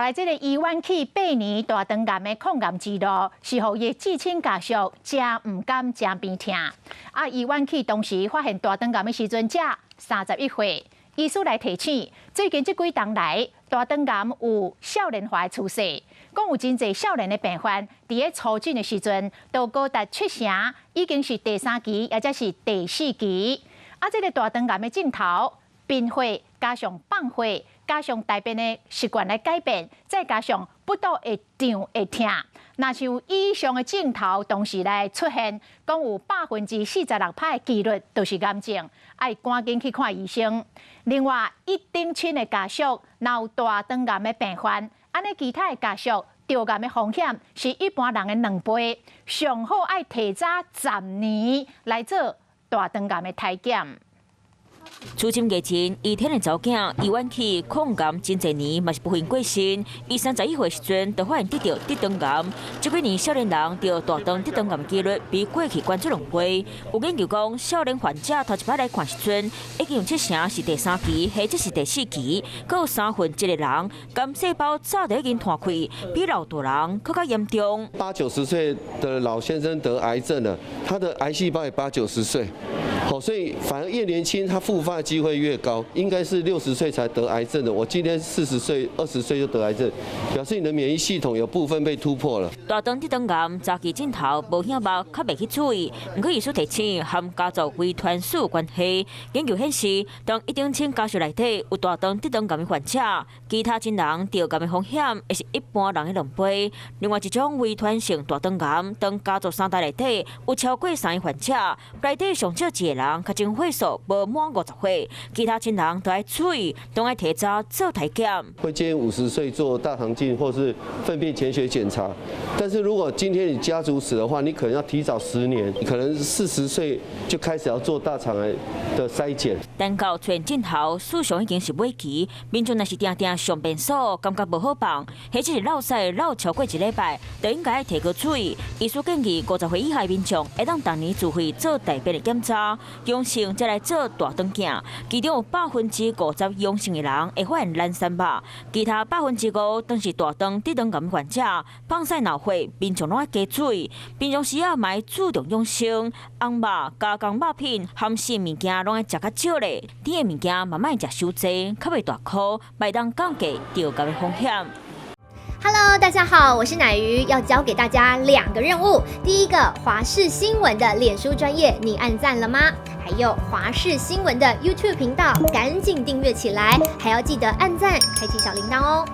來這個醫院去8年大腸癌的抗癌之路，是予伊的至親家屬誠毋甘、誠病痛。啊，醫院去當時發現大腸癌的時陣，才31歲。醫師來提醒，最近這幾冬來，大腸癌有少年化的趨勢，講有真濟少年的病患，佇咧初診的時陣，都高達七成已經是第三期，或者是第四期。啊，這個大腸癌的症頭，貧血加上放血，加上大便的習慣來改變，再加上腹肚會脹會疼，若是有以上的症頭同時來出現，講有46%的幾率都是癌症，愛趕緊去看醫生。另外，一等親的家屬若有大腸癌的病患，按呢其他的家屬著癌的風險是一般人的2倍，上好愛提早10年來做大腸癌的篩檢。初診月前，伊天的查某囝醫院去抗癌真濟年，嘛是不幸過身。伊31歲時陣，就發現得著直腸癌。這幾年少年人著大腸直腸癌幾率比過去懸出兩倍。有研究講，少年患者頭一擺來看時陣，已經有七成是第三期，或者是第四期，閣有1/3個人癌細胞早就已經斷開，比老大人閣較嚴重。八九十歲的老先生得癌症了，他的癌細胞也八九十歲。好，所以反而越年輕，他復發的機會越高。應該是60歲才得癌症的，我今天40歲、20歲就得癌症，表示你的免疫系統有部分被突破了。大腸直腸癌早期症頭無顯目，較袂去注意。毋過醫師提醒，和家族遺傳史有關係。研究顯示，當一等親家屬內底有大腸直腸癌的患者，其他親人著癌的風險會是一般人的兩倍。另外一種遺傳性大腸癌，當家族三代內底有超過三個患者，內底上少一個人確診歲數無滿50歲，其他親人都愛注意，都愛提早做體檢。會建議50歲做大腸鏡或是糞便潛血檢查，但是如果今天你家族史的話，你可能要提早10年，可能40歲就開始要做大腸癌的篩檢。但到出現症頭，事實上已經是尾期，民眾若是定定上便所，感覺無好放，或者是落屎落超過一禮拜，就應該提高注意。醫師建議50歲以下民眾會當逐年自費做大便的檢查，陽性才來做大腸鏡。其中有50%陽性的人會發現藍山肉，其他5%當是大腸直腸癌患者，放屎鬧血，民眾攏愛加注意。平常時啊，嘛愛注重養生，紅肉、加工肉品、鹹濕物件攏愛食較少咧，甜的物件嘛莫食傷濟，較袂大箍，會當降低著癌的風險。 Hello，大家好，我是奶魚，要交給大家兩個任務。第一個，華視新聞的臉書專頁，你按讚了嗎？還有華視新聞的 YouTube 頻道，趕緊訂閱起來，還要記得按讚，開啟小鈴鐺哦。